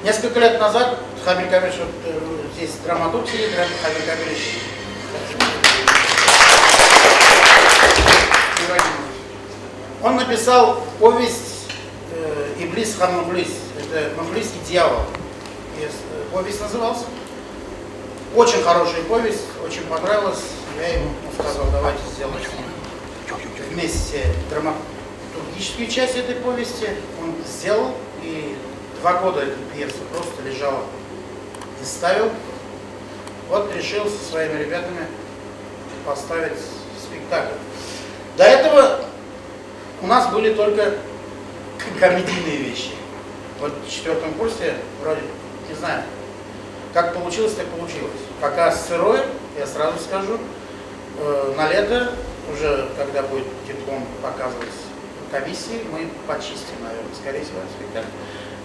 Несколько лет назад Хамиль Камилевич, вот здесь драматург сидит, Хамиль Камилевич Он написал повесть «Иблис хан Мухлис». Это «Мухлис и дьявол». Повесть называлась. Очень хорошая повесть, очень понравилась. Я ему сказал, давайте сделаем вместе драматургическую часть этой повести. Он сделал, и 2 года эта пьеса просто лежала и ставил. Вот решил со своими ребятами поставить спектакль. До этого у нас были только комедийные вещи. Вот в 4 курсе, вроде, не знаю, как получилось, так получилось. Пока сырое, я сразу скажу, на лето, уже когда будет диплом показывать комиссии, мы почистим, наверное, скорее всего, спектакль.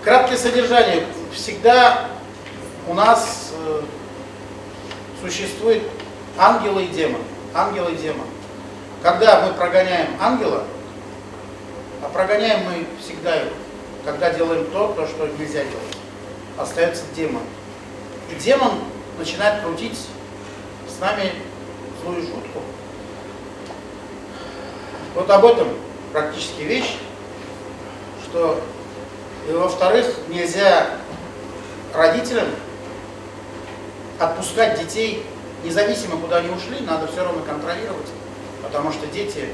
Краткое содержание. Всегда у нас существует ангел и демон. Ангел и демон. Когда мы прогоняем ангела, а прогоняем мы всегда его, когда делаем то, что нельзя делать, остается демон. И демон начинает крутить с нами злую шутку. Вот об этом практически вещь, что, и во-вторых, нельзя родителям отпускать детей, независимо куда они ушли, надо все равно контролировать, потому что дети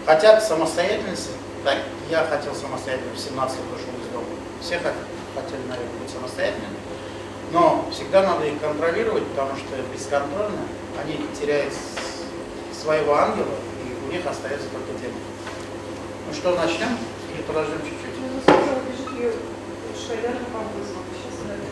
хотят самостоятельности. Да, я хотел самостоятельно, в 17 лет ушел из дома. Все хотели, наверное, быть самостоятельными. Но всегда надо их контролировать, потому что бесконтрольно они теряют своего ангела, и у них остается только демон. Ну что, начнем или подождем чуть-чуть? Ну, сказала, бежит ее Шайдаров вам вызвал. Сейчас она бежит.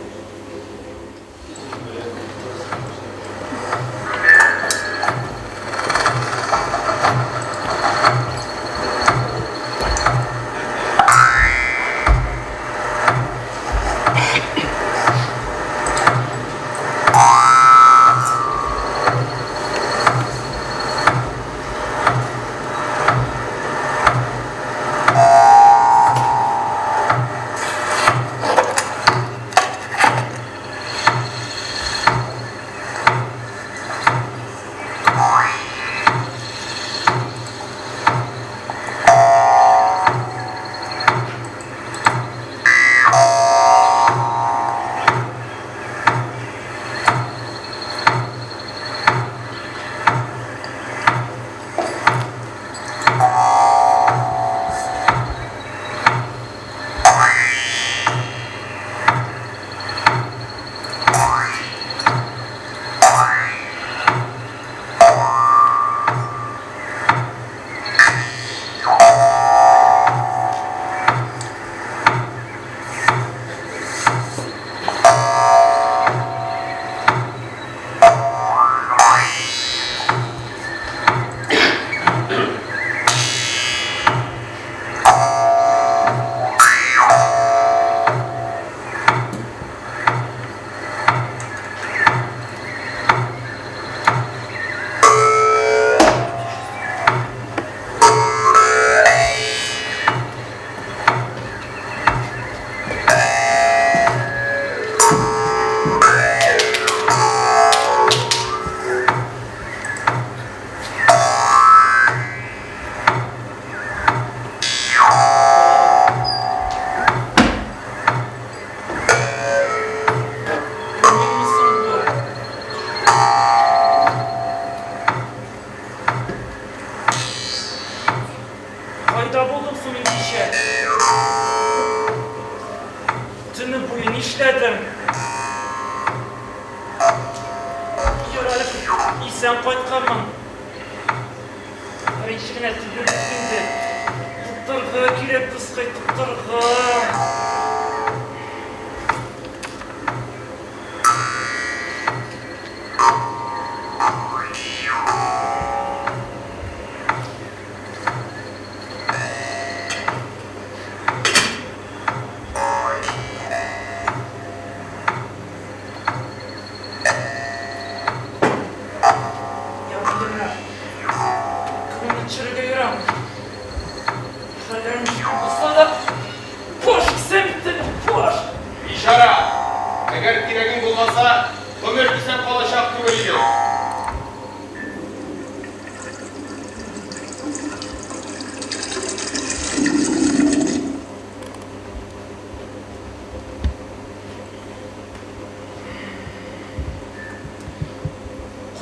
калса, гомер исән калачак түгел иде.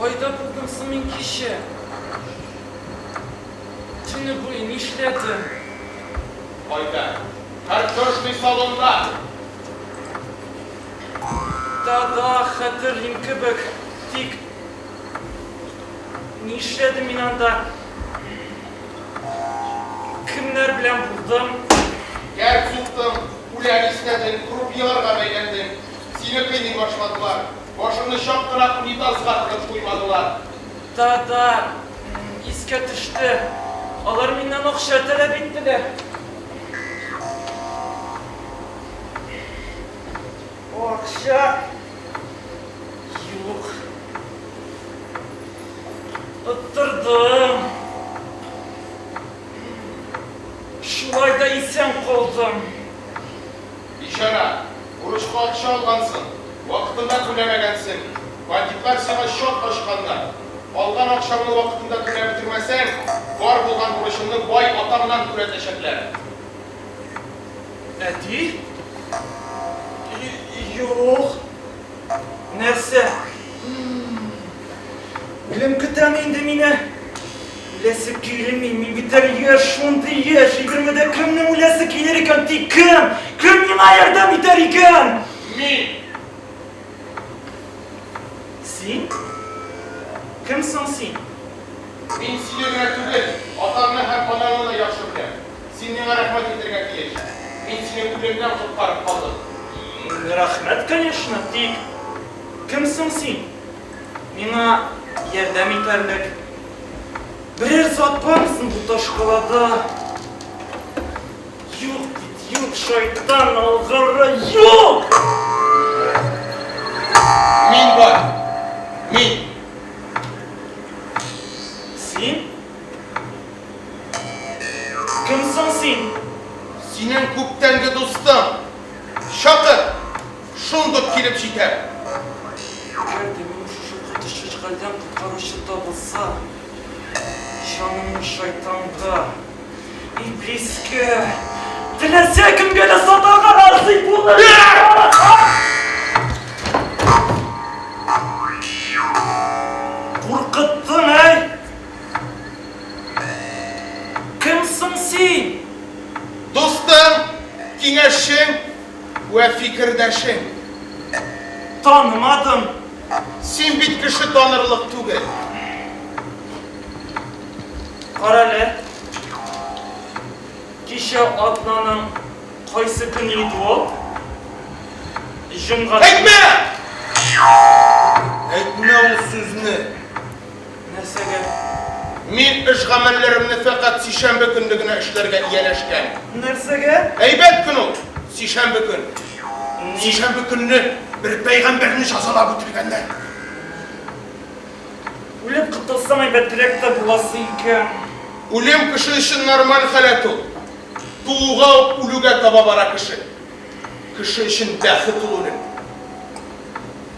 Кайда булдым соң мин кичә? Төне буе нишләдем? Кайда? Картошный салонда! Да-да, хәтерлим кебек. Тик нишләдем мин анда? Кемнәр белән булдым? Кәрт суктың, үлән иснәдең, крупьеларга бәйләндең. Сине кыйный башладылар. Башыңны чак кына унитазга тыгып куймадылар. Да-да, искә төште. Алар миннән акча таләп иттеләр. Акча юк. Оттырдым. Шулай да исән калдым. Бичара, бурычка акча алгансың, вакытында түләмәгәнсең. Бандитлар сиңа счет ачканнар. Алган акчаңны вакытында түләп бетермәсәң, бар булган бурычыңны бай атаңнан түләтәчәкләр. Әти? Юк. Нәрсә? Үлем көтәме инде мине? Үләсе килми, мин бит әле яшь, шундый яшь, егермедә кемнең үләсе килер икән, тик кем? Кем миңа ярдәм итәр икән? Мин! Син? Кем соң син? Мин сине генә түгел, атаңны һәм анаңны да яхшы беләм. Син миңа рәхмәт әйтергә тиеш. Мин сине үлемнән коткарып калдым. Рәхмәт, конечно, тик кем соң син? Миңа ярдәм итәрлек берәр зат бармы соң бу ташкалада? Юк бит, юк, шайтан алгыры, юк! Мин бар. Мин. Син? Кем соң син? Синең күптәнге дустың. Чакыр! Шундук килеп җитәм. Әгәр дә мине шушы коточкыч хәлдән коткаручы табылса, җанымны шайтанга, иблискә, теләсә кемгә дә сатарга разый булыр идем! Куркыттың, әй! Кем соң син? Дустың, киңәшчең вә фикердәшең. Танымадым. Син бит кеше танырлык түгел. Карале, кичә атнаның кайсы көне иде ул? Җомга. Әйтмә! Әйтмә ул сүзне. Нәрсәгә? Мин эш гамәлләремне фәкать сишәмбе көнне генә эшләргә ияләшкән. Нәрсәгә? Әйбәт көн ул, сишәмбе көн. Сишәмбе көнне бер пәйгамбәрне җазалап үтергәннәр. Үлеп котылсаң әйбәтрәк тә буласы икән. Үлем кеше өчен нормаль халәт ул. Тууга ук үлүгә таба бара кеше. Кеше өчен бәхет ул үлем.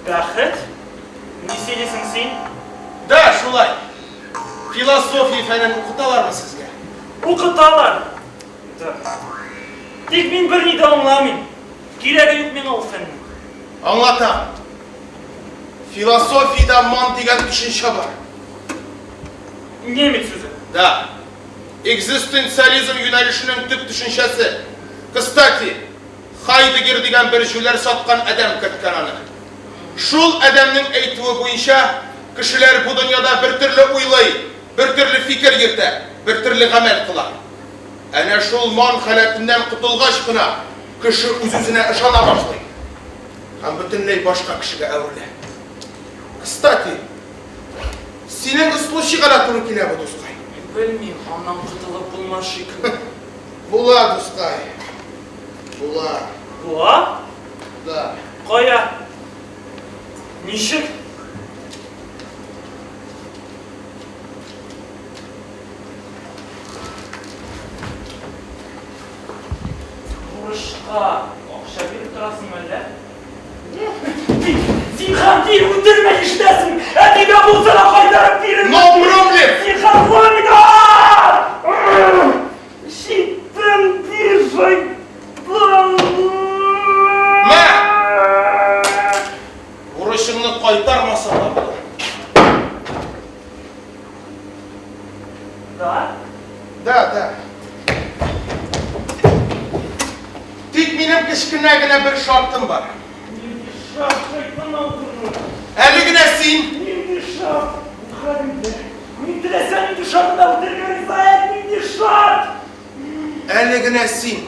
Бәхет? Ни сөйлисең син? Да, шулай. Философия фәнен укыталармы сезгә? Укыталар. Да. Тик мин берни дә аңламыйм. Кирәге юк миңа ул фәннең. Аңлатам. Философиядә ман дигән төшенчә бар. Немец сүзе. Да. Экзистенциализм юнәлешенең төп төшенчәсе. Кстати, Хайдегер дигән бер җүләр саткан адәм керткән аны. Шул адәмнең әйтүе буенча, кешеләр бу дөньяда бер төрле уйлый, бер төрле фикер йөртә, бер төрле гамәл кыла. Әнә шул ман халәтеннән котылгач кына, кеше үз-үзенә ышана башлый һәм бөтенләй башка кешегә әверелә. Кстати, синең случайга да туры килә бу, дускай. Белмим, аннан котылып булмас шикелле. Була, дускай. Була. Була? Да. Кая? Ничек? Бурычка акча биреп торасыңмы әллә? Зинһар бир, үтермә, ишетәсең? Әтигә булса да кайтарып бирермен. No problem. Зинһар, Җиттем, ди шайтан. Мә! Бурычыңны кайтармасаң да була. Да? Да, да. Тик минем кечкенә генә бер шартым бар. Нинди шарт, шайтан алгыры? Әле генә син Нинди шарт? Бу хәлемдә. Мин теләсә нинди шартны да үтәргә риза, әйт, нинди шарт? Әле генә син,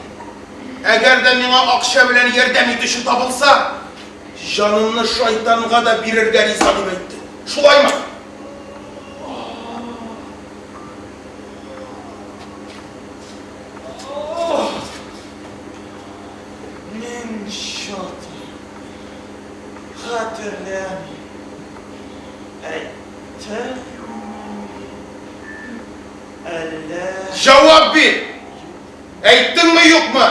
әгәр дә миңа акча белән ярдәм итүче табылса, җанымны шайтанга да бирергә риза дип әйттең. Шулаймы? Мин чат хәтерләмим. Әйттемме? Әллә... Җавап бир! Әйттеңме, юкмы?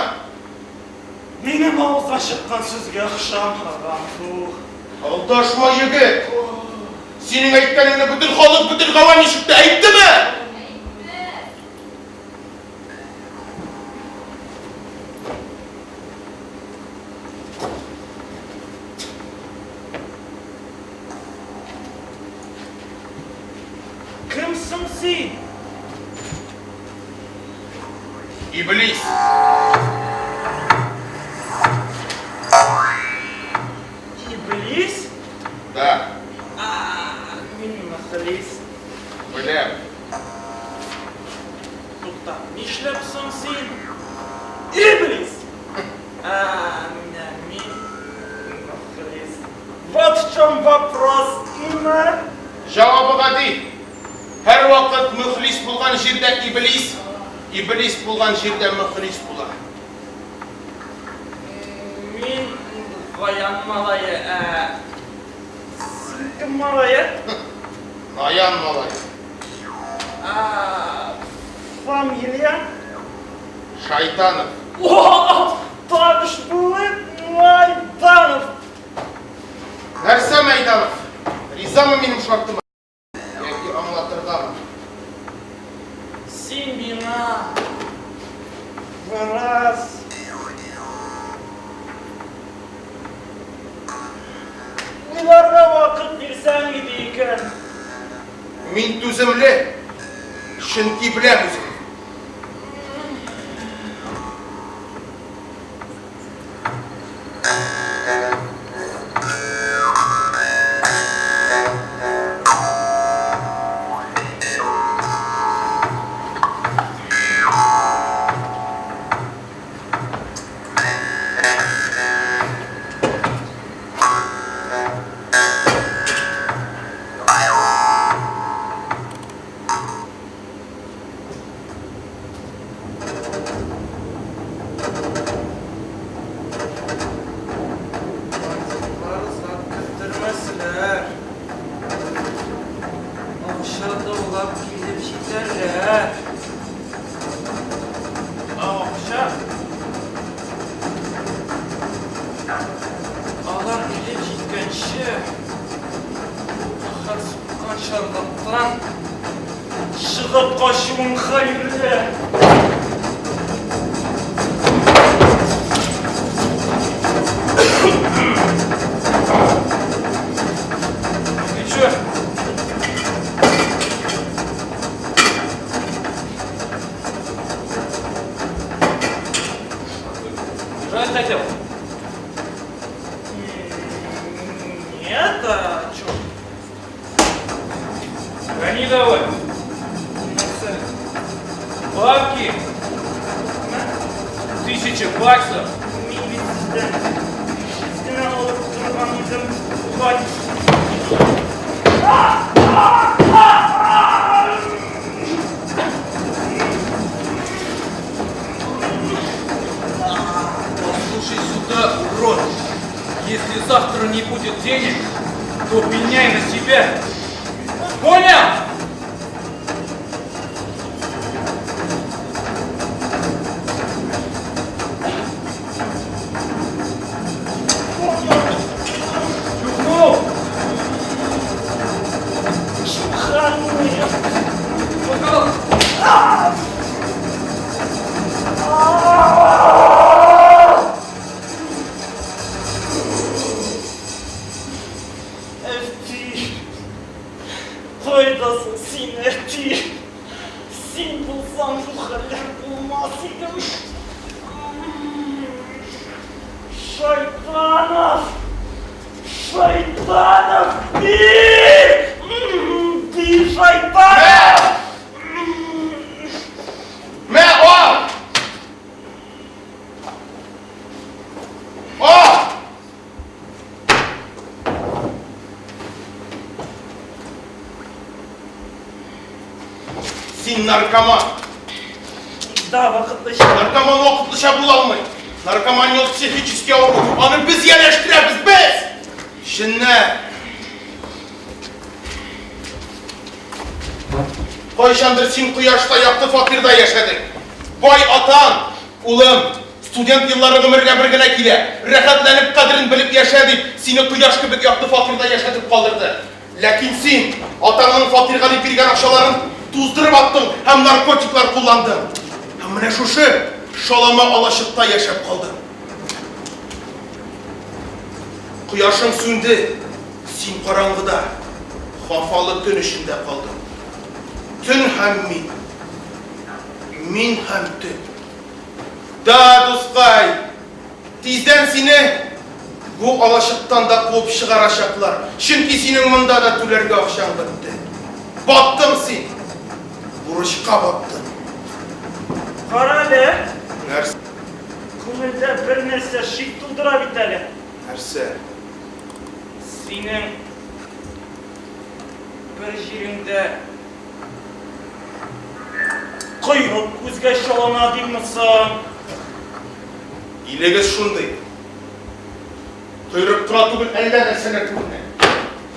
Минем авыздан чыккан сүзгә охшамаган бу. Алдашма, егет! Синең әйткәнеңне бөтен халык, бөтен гавам ишетте. Әйттеме? Кем соң син? Иблис. Иблис? Да. Мин Мөхлис. Беләм. Тукта, нишләп соң син? Иблис! А, менә мин Мөхлис. Вот в чем вопрос, имя? Җавабы гади. Һәрвакыт мөхлис булган җирдә иблис, иблис булган җирдә мөхлис була. Мин Гаян малае, ә син кем малае? Наян малае. А, фамилия? Шайтанов. О, таныш булып, Майданов. Нәрсә, Мәйданов? Ризамы минем шартыма? Яки аңлатыргамы? Син миңа бераз уйларга вакыт бирсәң иде икән. Мин түземле, чөнки беләм үземне. Бандитлар озак көттермәсләр. Акча даулап килеп җитәрләр. Ә акча? Алар килеп җиткәнче, бу каһәр суккан чарлактан чыгып качуың хәерле. Ты чё? Бежать хотел? Нет, а чё? Гони давай. Нәрсә? Бабки. 1000 баксов. Мин бит сездән 500 генә алып торган идем. Бугай. Послушай сюда, урод. Если завтра не будет денег, то пеняй на себя. Понял? Чухнул? Шайтанов! Шайтанов! Бир! Бир, Шайтанов! Мә, ал! Ал! Син наркоман. Да, вакытлыча. Наркоман вакытлыча була алмый. Наркомания ул психический авыру. Аны без ияләштерәбез, без! Җеннәр. Кайчандыр син кояшта якты фатирда яшәдең. Бай атаң, улым, студент еллары гомергә бер генә килә. Рәхәтләнеп, кадерен белеп яшә дип, сине кояш кебек якты фатирда яшәтеп калдырды. Ләкин син атаңның фатирга дип биргән акчаларын туздырып аттың һәм наркотиклар кулландың. Һәм менә шушы шалама алачыкта яшәп калдың. Кояшың сүнде, син караңгыда, хафалы төн эчендә калдың. Төн һәм мин. Мин һәм төн. Да, дускай, тиздән сине бу алачыктан да куып чыгарачаклар, чөнки синең монда да түләргә акчаң бетте. Баттың син! Бурычка баттың. Кара әле. Нәрсә? Күңелдә бер нәрсә шик тудыра бит әле. Нәрсә? Синең бер җиреңдә койрык күзгә чалына димме соң? Илегез шундый. Койрык кына түгел, әллә нәрсәләр күренә.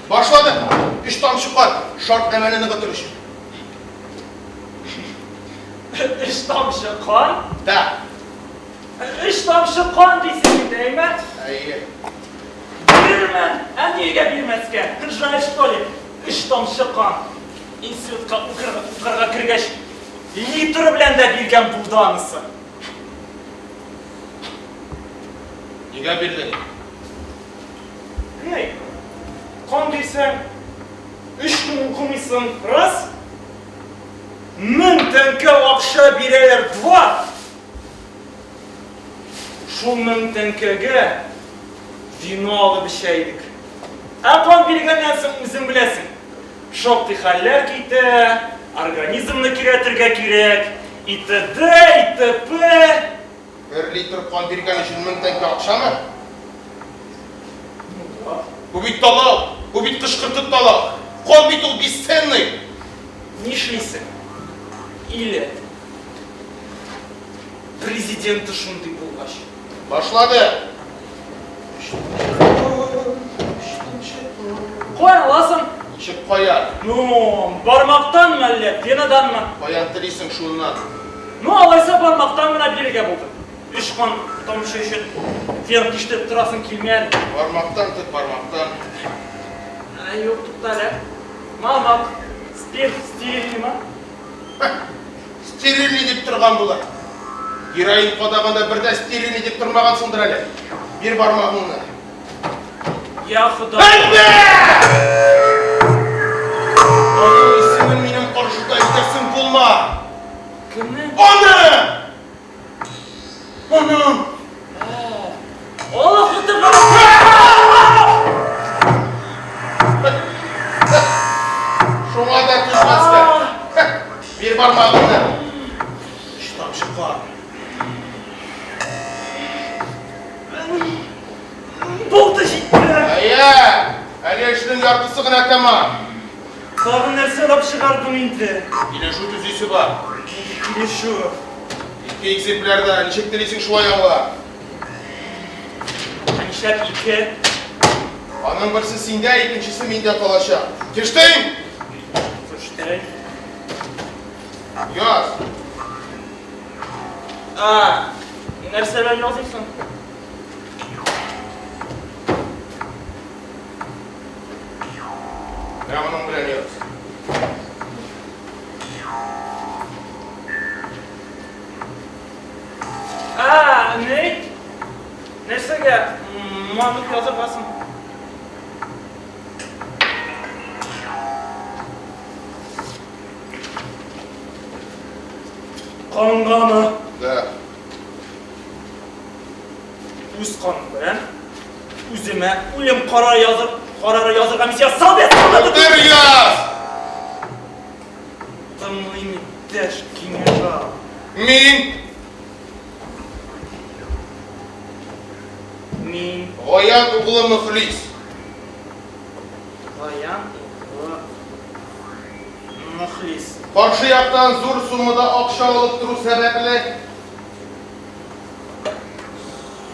Башлады. Өч тамчы кан, шарт әмәле ныгытыр өчен. Өч тамчы кан? Да. Өч тамчы кан дисең инде, әйме? Әйе. Бирермен! Ә нигә бирмәскә? Жаль, что ли? Өч тамчы кан. Институтка укырга, укырга кергәч, литры белән дә биргән булды анысы. Нигә бирдең? Ни? Кан бирсәң, өч көн укымыйсың, раз. 1000 тәңкә акча бирәләр, два. Шул 1000 тәңкәгә вино алып эчә идек. Ә кан биргәннән соң үзең беләсең, шактый хәлләр китә, организмны көйрәтергә кирәк, и т.д. и т.п. Бер литр кан биргән өчен 1000 тәңкә акчамы? Бу бит талау, бу бит кычкыртып талау. Кан бит ул бесценный. Нишлисең? Иле президенты шундый булгач. Башлады. Кая аласың? Ничек кая? Ну, бармактанмы әллә, венаданмы? Каян телисең шуннан. Ну, алайса бармактан гына бирергә булды. Өч кан тамчы өчен вена тиштереп торасың килми әле. Бармактан тот, бармактан. Ә, юк, тукта әле. Мамак, спирт стерильныймы? Стерильный дип торган була. Героин кадаганда бер дә стерильный дип тормагансыңдыр әле. Бир бармагыңны. Я Хода. Әйтмә! Аның исемен минем каршыда әйтәсең булма. Кемне? Аны! Аның! Аллаһу Тәгалә. Шуңа да түзмәскә. Бир бармагыңны. Өч тамчы кан. Булды җитте. Әйе, әле эшнең яртысы гына тәмам. Тагын нәрсә алып чыгардың инде? Килешү төзисе бар. Нинди килешү? Ике экземплярда, ничек телисең шулай аңла. Ә нишләп ике? Аның берсе синдә, икенчесе миндә калачак. Киштең? Төштең. Яз. А, нәрсә белән языйсың? Менә моның белән яз. А, ни? Нәрсәгә манып язырга соң? Кангамы? Да. Үз каным белән үземә үлем карары языр, карары язырга мин сиңа солдат солдаты Бер яз! Тыңлыйм, иптәш генерал. Мин Мин Гаян углы Мөхлис. Гаян углы Мөхлис. Каршы яктан зур суммада акча алып тору сәбәпле,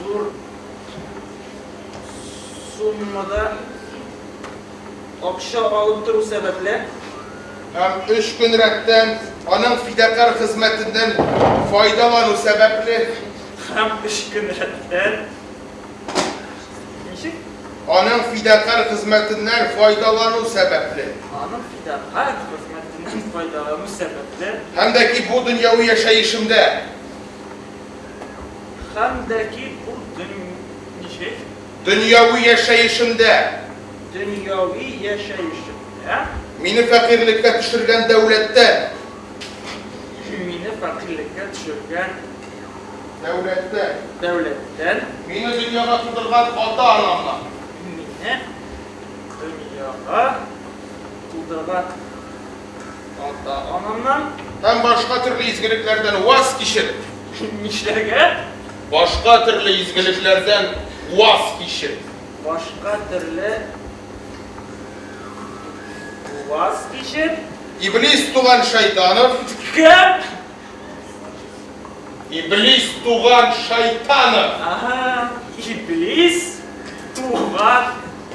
Зур суммада акча алып тору сәбәпле, һәм өч көн рәттән аның фидакарь хезмәтеннән файдалану сәбәпле, Һәм өч көн рәттән Ничек? Аның фидакарь хезмәтеннән файдалану сәбәпле. Аның фидакарь хезмәтеннән файдалану сәбәпле. Һәм дә ки бу дөньяви яшәешемдә. Һәм дә ки бу дөн ничек? Дөньяви яшәешемдә. Дөньяви яшәешемдә. Мине фәкыйрьлеккә төшергән дәүләттән. Мине фәкыйрьлеккә төшергән. Дәүләттән. Дәүләттән. Мине дөньяга тудырган ата-анамнан. Мине дөньяга тудырган ата-анамнан. Һәм башка төрле изгелекләрдән ваз кичеп. Нишләргә? Башка төрле изгелекләрдән ваз кичеп. Башка төрле ваз кичеп. Иблис туган Шайтанов. Кем? Иблис туган Шайтанов. Ага, Иблис туган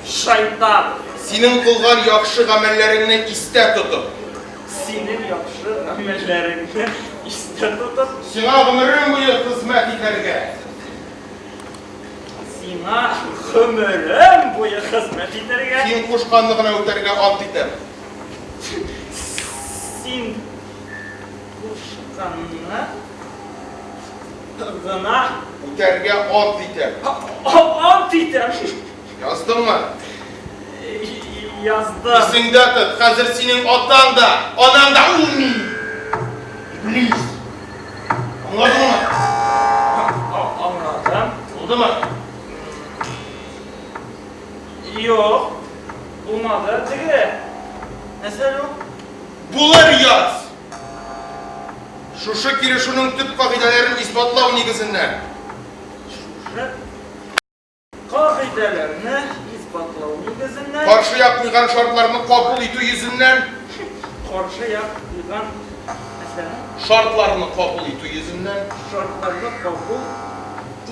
Шайтанов. Синең кылган яхшы гамәлләреңне истә тотып. Синең яхшы гамәлләреңне истә тотып. Сиңа гомерем буе хезмәт итәргә. Сиңа гомерем буе хезмәт итәргә. Син кушканны гына үтәргә ант итәм. Син Кушканны гына. Үтәргә ант итәм. Ант итәм. Яздыңмы? Яздым. Исеңдә тот, хәзер синең атаң да, анаң да ул мин. Иблис. Аңладыңмы? Аңладым. Булдымы? Юк, булмады. Теге, нәрсә әле ул? Булыр яз! Шушы килешүнең төп кагыйдәләрен исбатлау нигезеннән. Шушы кагыйдәләрне исбатлау нигезеннән. Каршы як куйган шартларны кабул итү йөзеннән. Каршы як куйган нәрсәне? Шартларны кабул итү йөзеннән. Шартларны кабул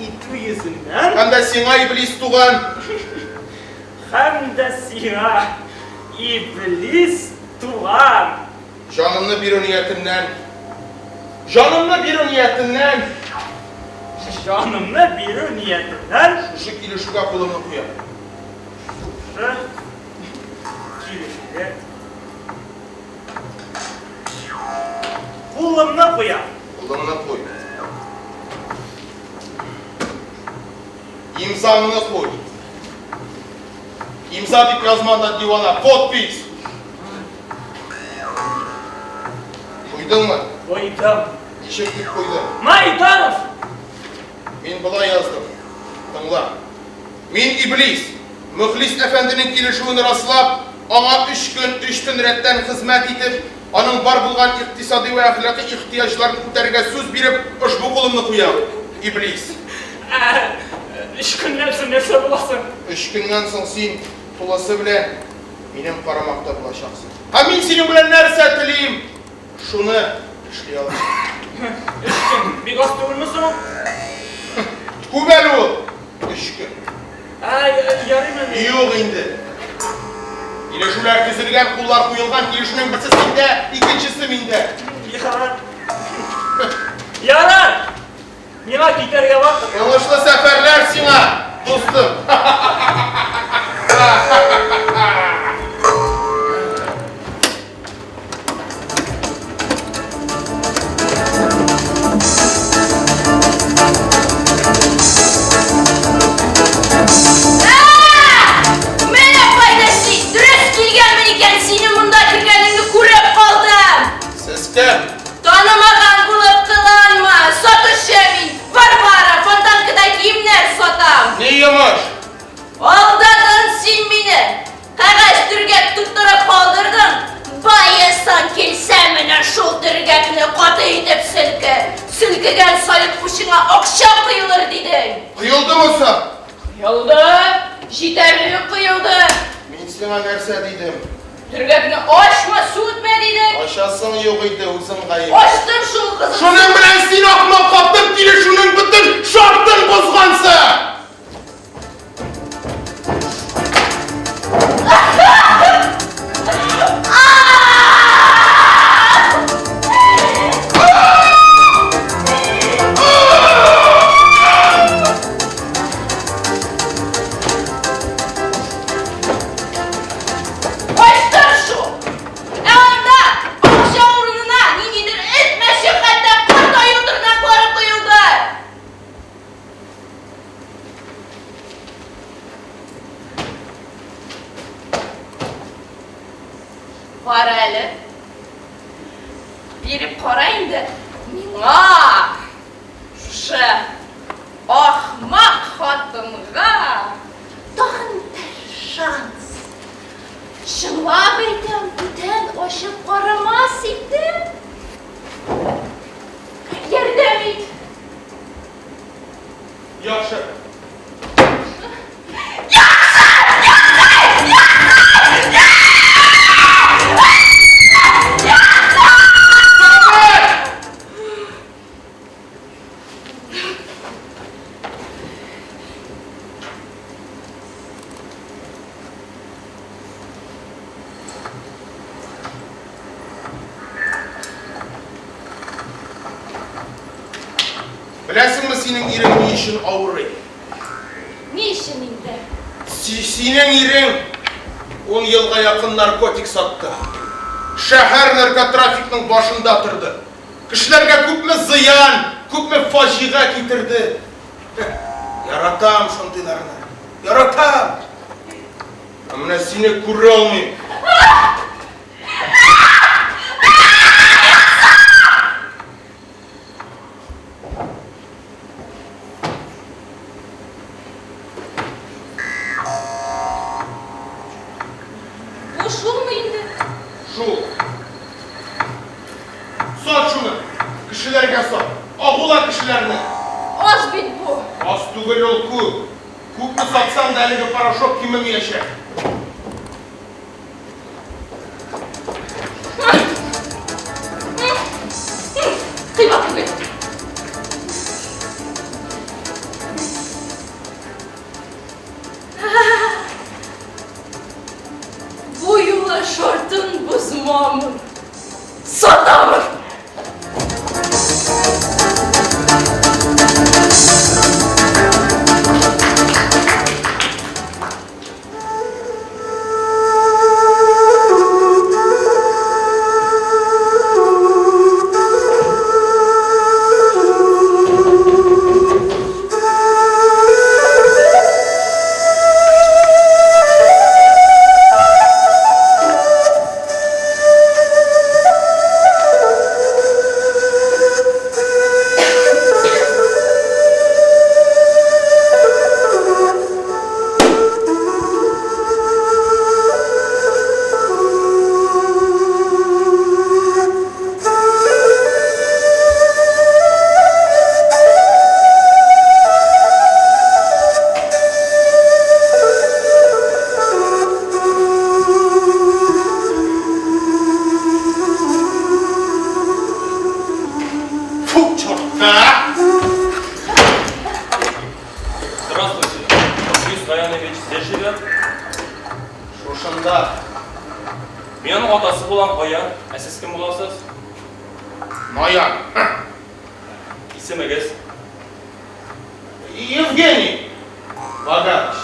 итү йөзеннән. Һәм дә сиңа, Иблис туган. Һәм дә сиңа, Иблис туган. Җанымны бирү ниятеннән. Җанымны бирү ниятеннән. Җанымны бирү ниятеннән. Шушы килешүгә кулымны куям. Шушы килешүгә кулымны куям. Кулыңны куй. Имзаңны куй. Имза дип язма анда, дивана, подпись! Куйдыңмы? Куйдым. Ничек дип куйдың? Майданов! Мин болай яздым. Тыңла. Мин Иблис, Мөхлис әфәнденең килешүен раслап, аңа өч көн, өч төн рәттән хезмәт итеп, аның бар булган икътисади вә әхлакый ихтыяҗларын үтәргә сүз биреп, ошбу кулымны куям. Иблис. Ә өч көннән соң нәрсә була соң? Өч көннән соң син тулысы белән минем карамакта булачаксың. Һәм мин синең белән нәрсә телим, шуны эшли алачаксың. Өч көн бик аз түгелме соң ул? Күп әле ул, өч көн. Ә, ярыймы ни? Юк инде. Килешүләр төзелгән, куллар куелган, килешүнең берсе синдә, икенчесе миндә. Ярар. Ярар! Миңа китәргә вакыт. Уңышлы сәфәрләр сиңа, дустым. Менә кайда син! Дөрес килгәнмен икән, синең монда кергәнеңне күреп калдым! Сез кем? Танымаган булып кыланма! Сатучы мин! Варвара! Фонтанкада киемнәр! Коелдымы соң? Коелды. Җитәрлек коелды. Мин сиңа нәрсә дидем? Төргәкне ачма, сүтмә дидең. Ачасың юк иде, үзең гаепле. Ачтым шул, кызым. Шуның белән син ахмак хатын килешүнең бөтен шартын бозгансың! Ачтым шул! Ә анда акча урынына ниндидер эт мәче хәтта карт аю тырнаклары коелды. Кара әле. Биреп кара инде миңа. Шушы ахмак хатынга тагын бер шанс. Чынлап әйтәм, бүтән ачып карамас идем. Ярдәм ит. Яхшы. Беләсеңме, синең ирең ни өчен авырый? Ни өчен инде? Синең ирең ун елга якын наркотик сатты. Шәһәр наркотрафикның башында торды. Кешеләргә күпме зыян, күпме фаҗига китерде. Яратам шундыйларны. Яратам. Ә менә сине күрә алмыйм. Бу шулмы инде? Шул. Сат шуны. Кешеләргә сат. Агула кешеләрне. Аз бит бу. Аз түгел ул күп. Күпме сатсаң да әлеге порошок кимемиячәк. Кыйбат түгел. Бу юлы шартын бозмамын. Сатамын! Фу, чертка! Здравствуйте. Борис Раянович здесь живет? Шушында. Мин аның атасы булам, Гаян. Ә сез кем буласыз? Наян. Исемегез? Евгений Богач.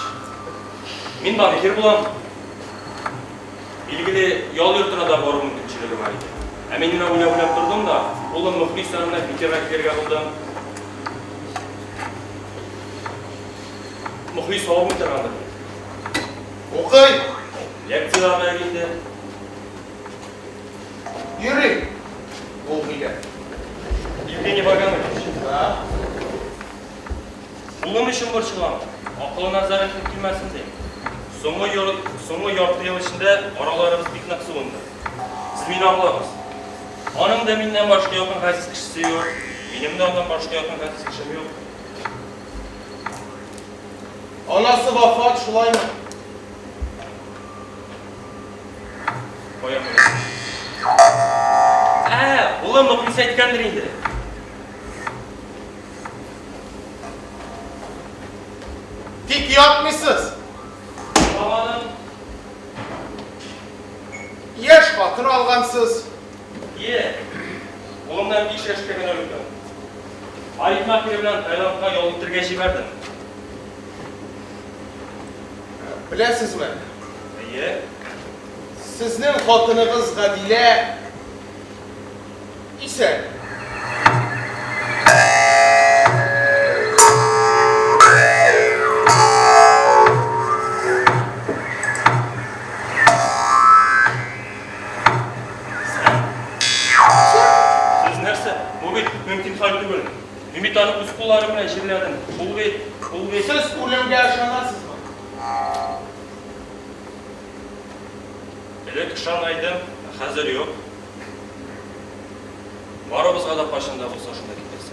Мин банкир булам. Билгеле, ял йортына да бару мөмкинчелеге бар иде. Ә мин менә уйлап-уйлап тордым да, улым Мөхлис янына Питерга килергә булдым. Мөхлис авырмый торгандыр бит. Укый. Лекцияләргә килде. Йөри. Ул килә. Евгений Ваганович. Да. Улым өчен борчылам. Акылына зәрәрлек килмәсен дим. Соңгы ел, соңгы ярты ел эчендә араларыбыз бик нык суынды. Сез мине аңлагыз. Аның да миннән башка якын газиз кешесе юк. Минем дә аннан башка якын газиз кешем юк. Анасы вафат, шулаймы? Кая куя? Ә, улым Мөхлис әйткәндер инде. Тик ятмыйсыз. Бабаның Яшь хатын алгансыз. Е, улымнан 5 яшькә генә өлкән. Парикмахер белән Таиландка ял итәргә җибәрдем. Беләсезме? Әйе. Сезнең хатыныгыз Гадилә исән. Сез нәрсә? Бу бит мөмкин хәл түгел. Мин бит аны үз кулларым белән җирләдем. Ул бит, ул бит. Сез үлемгә ышанасызмы? Элек ышана идем, ә хәзер юк. Барыбызга да кайчан да булса шунда китәсе.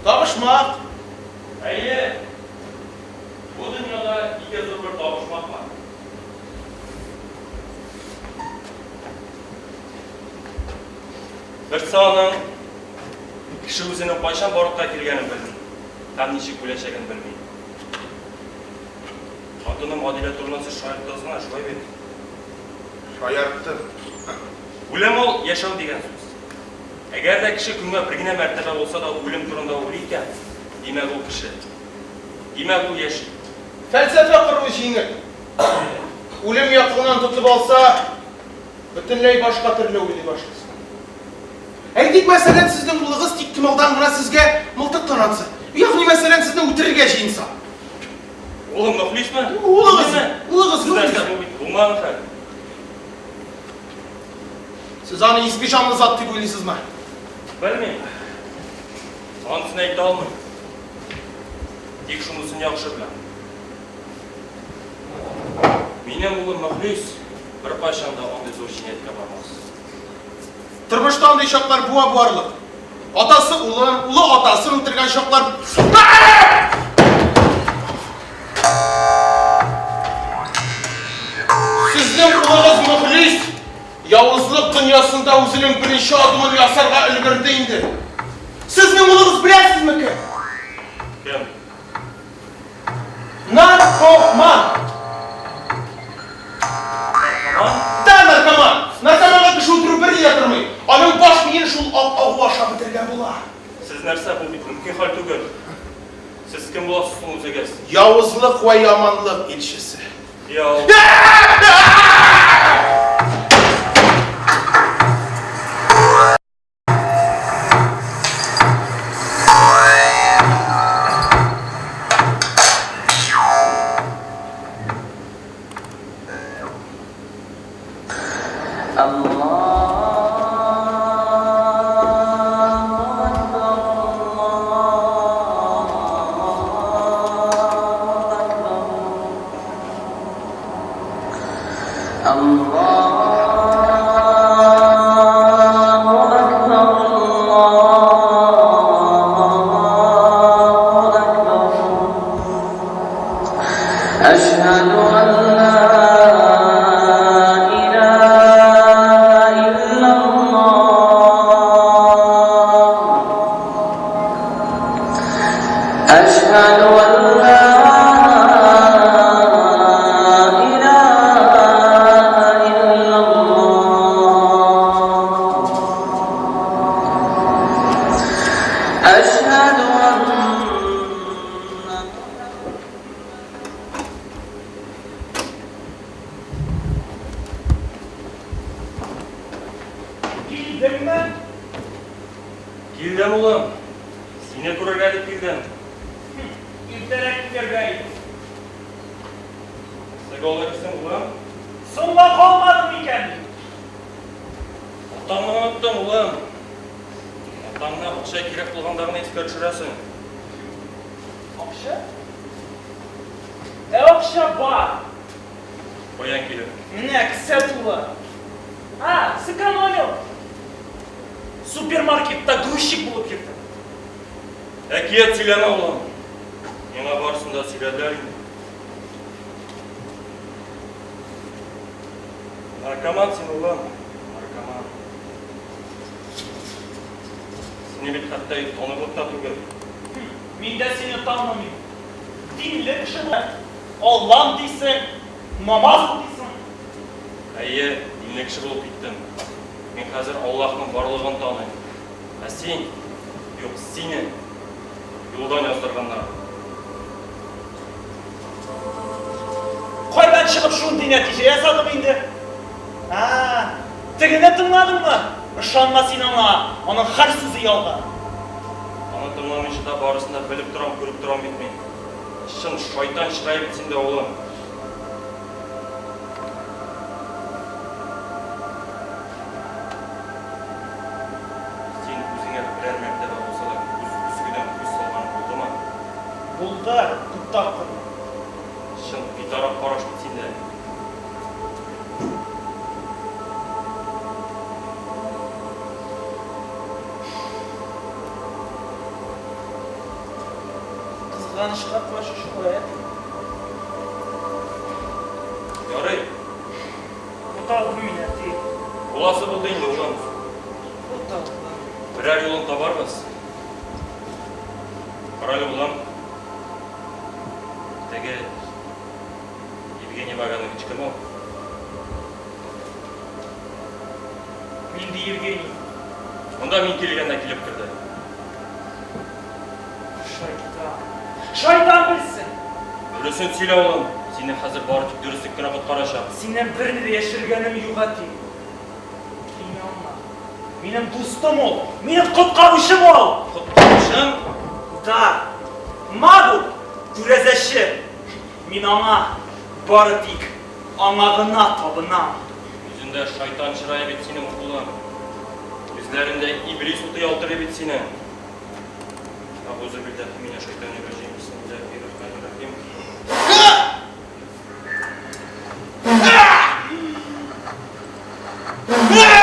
Табышмак. Әйе. Бу дөньяда ике зур бер табышмак бар. Берсе аның кеше үзенең кайчан барлыкка килгәнен белми һәм ничек үләчәген белми. Хатыным Адилә турында сез шаярттыгыз гына, шулай бит? Шаярттым. Үлем ул яшәү дигән сүз. Әгәр дә кеше көнгә бер генә мәртәбә булса да үлем турында уйлый икән, димәк ул кеше. Димәк ул яши. Фәлсәфә кору җиңел. Үлем якыннан тотып алса, бөтенләй башка төрле уйлый башлыйсың. Әйтик, мәсәлән, сезнең улыгыз тиктомалдан гына сезгә мылтыктан атса. Ягъни, мәсәлән, сезне үтерергә җыенса. Улым Мөхлисме? Улыгыз, улыгыз Мөхлис. Бу бит булмаган хәл. Сез аны изге җанлы зат дип уйлыйсызмы? Белмим. Анысын әйтә алмыйм. Тик шунысын яхшы беләм. Минем улым Мөхлис беркайчан да андый зур җинаятькә бармас. Тормышта андый чаклар буа буарлык. Атасы улын, улы атасын үтергән чаклар. Сезнең улыгыз Мөхлис явызлык дөньясында үзенең беренче адымын ясарга өлгерде инде. Сезнең улыгыз беләсезме кем? Кем? Наркоман! Наркоман? Да, наркоман! Наркоманга кеше үтерү берни дә тормый. Аның баш миен шул ак агу аша бетергән була. Сез нәрсә, бу бит мөмкин хәл түгел. Сез кем буласыз соң үзегез? Явызлык вә яманлык илчесе. Яу. Килдеңме? Килдем, улым. Сине күрергә дип килдем. Иртәрәк килергә иде. Нәрсәгә алай дисең, улым? Соңга калмадым микән дип. Атаңны оныттың, улым. Атаңны акча кирәк булганда гына искә төшерәсең. Акча? Ә акча бар. Каян килеп? Менә кесә тулы. А, сэкономил. Супермаркетта грузчик булып йөрдем. Әкият сөйләмә, улым. Миңа барысын да сөйләделәр инде. Наркоман син, улым, наркоман. Сине бит хәтта танырлык та түгел. Мин дә сине танымыйм. Динле кеше бул. Аллам дисең, намаз укыйсың. Әйе, динле кеше булып киттем. Мин хәзер Аллаһның барлыгын таныйм. Ә син, юк, сине юлдан яздырганнар. Кайдан чыгып шундый нәтиҗә ясадың инде? Ә, тегене тыңладыңмы? Ышанма син аңа, аның һәр сүзе ялган. Аны тыңламыйча да барысын да белеп торам, күреп торам бит мин. Чын шайтан чырае бит синдә, улым. Син үзеңә берәр мәртәбә булса да күз көзгедән күз салганың булдымы? Булды, күп тапкыр. Чын битараф караш бит синдә. Кызганычка каршы шулай, әти. Ярый. Буталдым мин, әти. Буласы булды инде, улым. Буталдым. Берәр юлын табарбыз. Карале, улым. Теге Евгений Ваганович кем ул? Нинди Евгений? Монда мин килгәндә килеп керде. Шайтан. Шайтан белсен! Дөресен сөйлә, улым. Сине хәзер бары тик дөреслек кенә коткарачак. Синнән берни дә яшергәнем юк, әти. Инанма. Минем дустым ул! Минем коткаручым ул! Коткаручың? Да. Маг ул, күрәзәче. Мин аңа, бары тик аңа гына табынам. Йөзендә шайтан чырае бит синең, улым. Күзләрендә иблис уты ялтырый бит синең. Әгъузу билләһи минәш шайтанир раҗим. Бисмиллаһир-рахманир-рахим.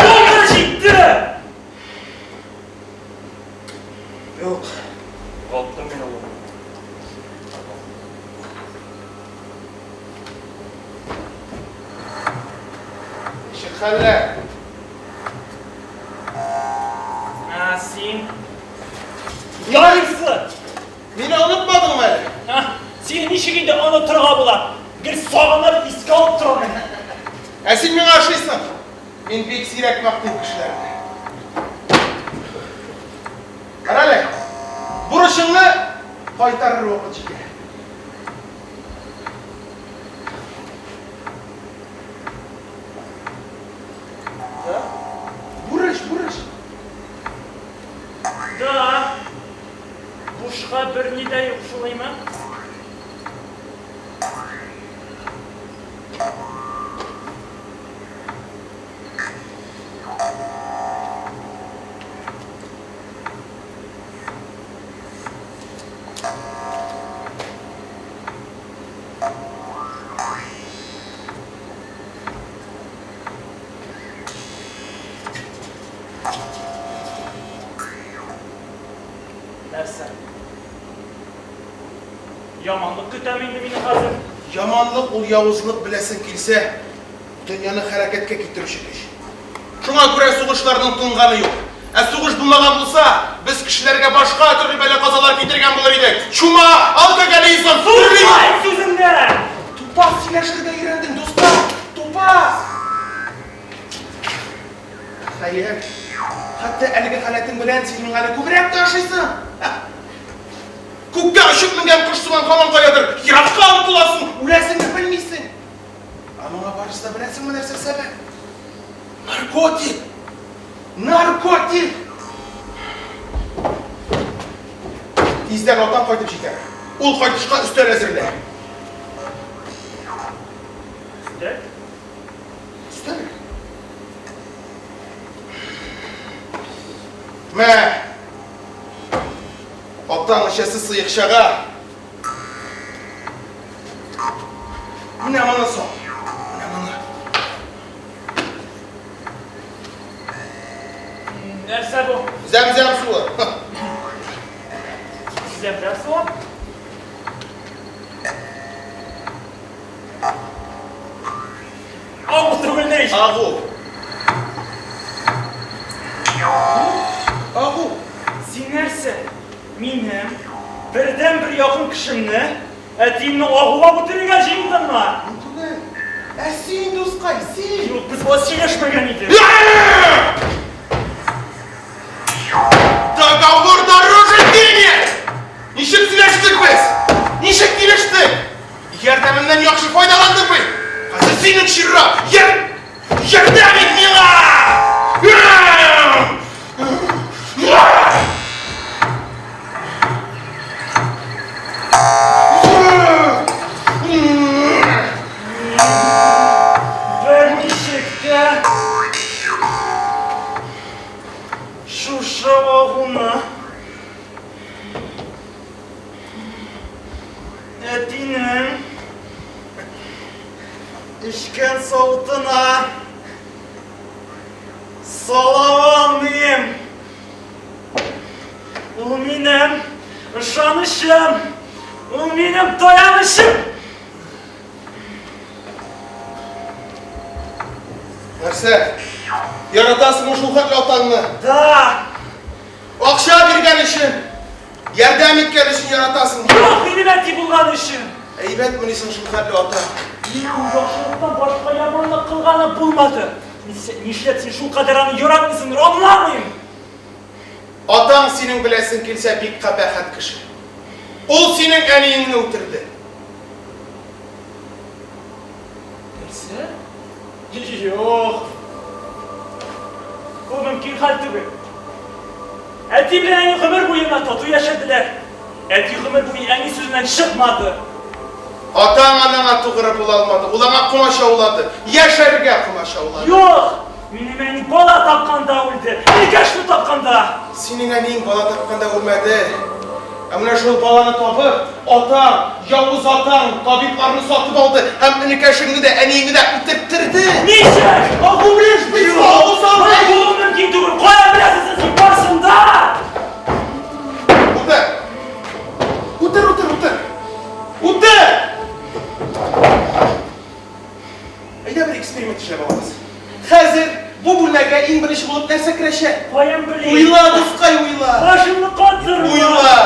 Булды, җитте! Юк, югалттым мин улымны. Ничек хәлләр? Ә, син? Ярыйсы! Мине онытмадыңмы әле? Ә, сине ничек инде онытырга була? Гел сагынып, искә алып торам мин. Ә син миңа ошыйсың. Мин бик сирәк мактыйм кешеләрне. Карале, бурычыңны кайтарыр вакыт җитә. Да? Бурыч, бурыч. Да. Бушка берни дә юк шулаймы? Нәрсә? Яманлык көтәме инде мине хәзер? Яманлык ул явызлык беләсең килсә, дөньяны хәрәкәткә китерүче көч. Шуңа күрә сугышларның тынганы юк. Ә сугыш булмаган булса, без кешеләргә башка төрле бәла-казалар китергән булыр идек. Чума, алкоголизм, төрле... Тукай сүзеңнән! Тупас сөйләшергә өйрәндең, дуслар! Тупас! Хәер, хәтта әлеге халәтең белән син миңа әле күбрәк тә ошыйсың. Күккә очып менгән кош сыман һаман каядыр еракка омтыласың, үләсеңне белмисең. Ә моңа барысы да беләсеңме нәрсә сәбәп? Наркотик! Наркотик! Тиздән атаң кайтып җитәр. Ул кайтышка өстәл әзерлә. Өстәл? Өстәл. Мә! Атаң эчәсе сыекчага. Менә моны сал. Менә моны. Нәрсә бу? Зәмзәм суы. Зәмзәм суы? Агу түгел ни? Агу. Агу. Син нәрсә? Минем бердәнбер якын кешемне, әтиемне агулап үтерергә җыендыңмы? Мин түгел. Ә син, дускай, син. Юк, без болай сөйләшмәгән идек. Договор дороже денег! Ничек сөйләштек без? Ничек килештек? Ярдәмемнән яхшы файдаландың бит! Хәзер синең чират! Яр... Ярдәм ит миңа! Берничек тә шушы агуны Әтинең эчкән савытына сала алмыйм. Ул минем ышанычым, ул минем таянычым. Нәрсә? Яратасыңмы шул хәтле атаңны? Да. Акча биргән өчен, ярдәм иткән өчен яратасың. Юк, минем әти булган өчен. Әйбәтмени соң шул хәтле ата? Минем яхшылыктан башка яманлык кылганы булмады. Нишләп син шулкадәр аны яратмыйсыңдыр, аңламыйм. Атаң синең беләсең килсә бик кабахәт кеше. Ул синең әниеңне үтерде. Нәрсә? Юк. Бу мөмкин хәл түгел. Әти белән әни гомер буена тату яшәделәр. Әти гомер буе әни сүзеннән чыкмады. Атаң анаңа тугры була алмады. Ул аңа комачаулады. Яшәргә комачаулады. Юк! Минем әни бала тапканда үлде. Энекәшне тапканда. Синең әниең бала тапканда үлмәде. Ә менә шул баланы табып, атаң, явыз атаң табибларны сатып алды һәм энекәшеңне дә, әниеңне дә үтерттерде. Ничек? Агу белән шприц агу салды. Болай булуы мөмкин түгел. Кая беләсең син барсын да? Утыр. Утыр, утыр, утыр. Утыр! Әйдә бер эксперимент эшләп алабыз. Хәзер бу бүлмәгә иң беренче булып нәрсә керәчәк? Каян белим? Уйла, дускай, уйла. Башымны катырма. Уйла.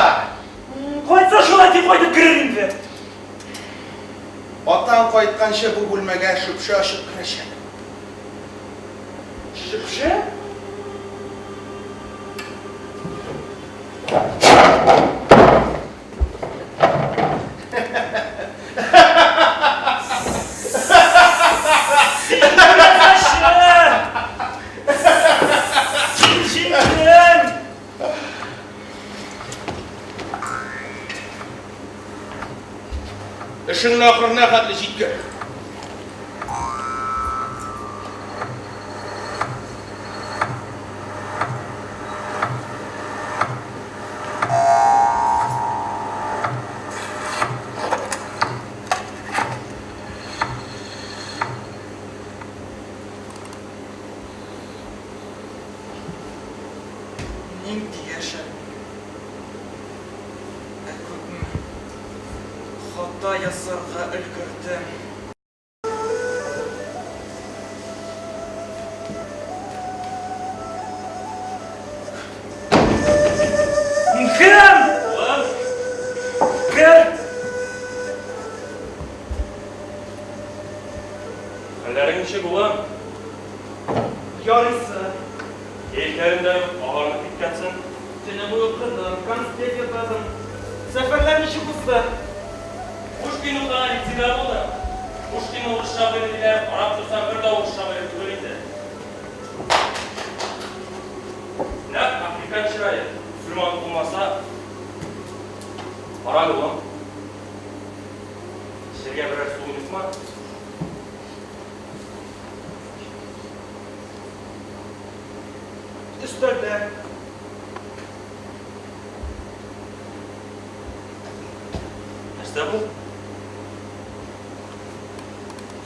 Кайтса шулай дип кайтып керер инде. Атаң кайтканчы бу бүлмәгә шөпшә очып керәчәк. Шөпшә? Син күрәзәче! Син җиңдең! Эшеңне ахырына хәтле җиткер. Нинди яшәп? Ә күпме хата ясарга өлгердем. Кем? Улым. Кем? Хәлләрең ничек, улым? Ярыйсы. Кәефләрең дә юк, агарынып киткәнсең. Төне буе укыдым, конспект ясадым. Сәфәрләр ничек узды? Пушкин укыган лицейда булдым. Пушкин урыс шагыйре диләр, карап торсаң, бер дә урыс шагыйре түгел инде. Нәкъ африкан чырае, мөселман булмаса. Карале, улым. Эчәргә берәр суың юкмы? Өстәлдә. Нәрсә бу?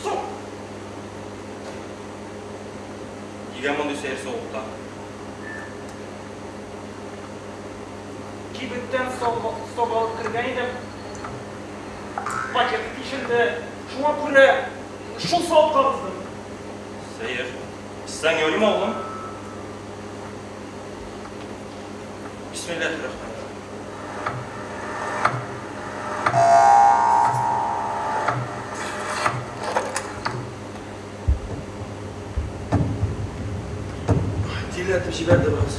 Су. Нигә мондый сәер савытта? Кибеттән сок алып кергән идем. Пакеты тишелде. Шуңа күрә шул савытка агыздым. Сәер. Эчсәң ярыймы, улым? Бисмиллаһир-рахманир-рахим. Тиләтеп җибәрде бераз.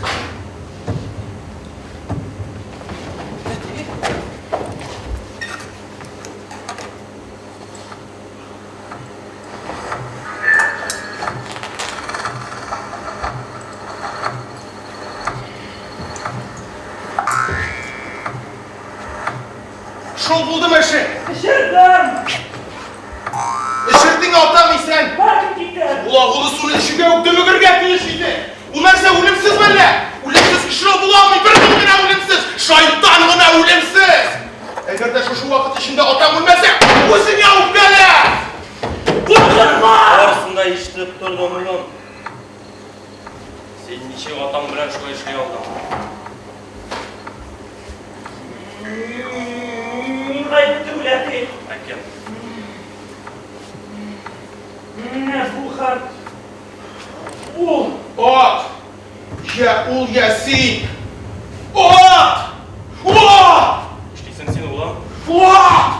Шул булдымы эше? Эчердем! Эчердең, атаң исән! Бәлкем китәр! Ул агулы суны эчүгә үк дөмегергә тиеш иде! Ул нәрсә, үлемсез мәллә? Үлемсез кеше ул була алмый, бер кем генә үлемсез! Шайтан гына үлемсез! Әгәр дә шушы вакыт эчендә атаң үлмәсә, үзеңә үпкәлә! Куркытма! Барысын да ишетеп тордым, улым. Син ничек атаң белән шулай эшли алдың? Мин гаепле түгел, әти. Ә кем? Менә бу хат. Ул. Ат! Я ул, я син! Ат! Ат! Нишлисең син, улым? Ат!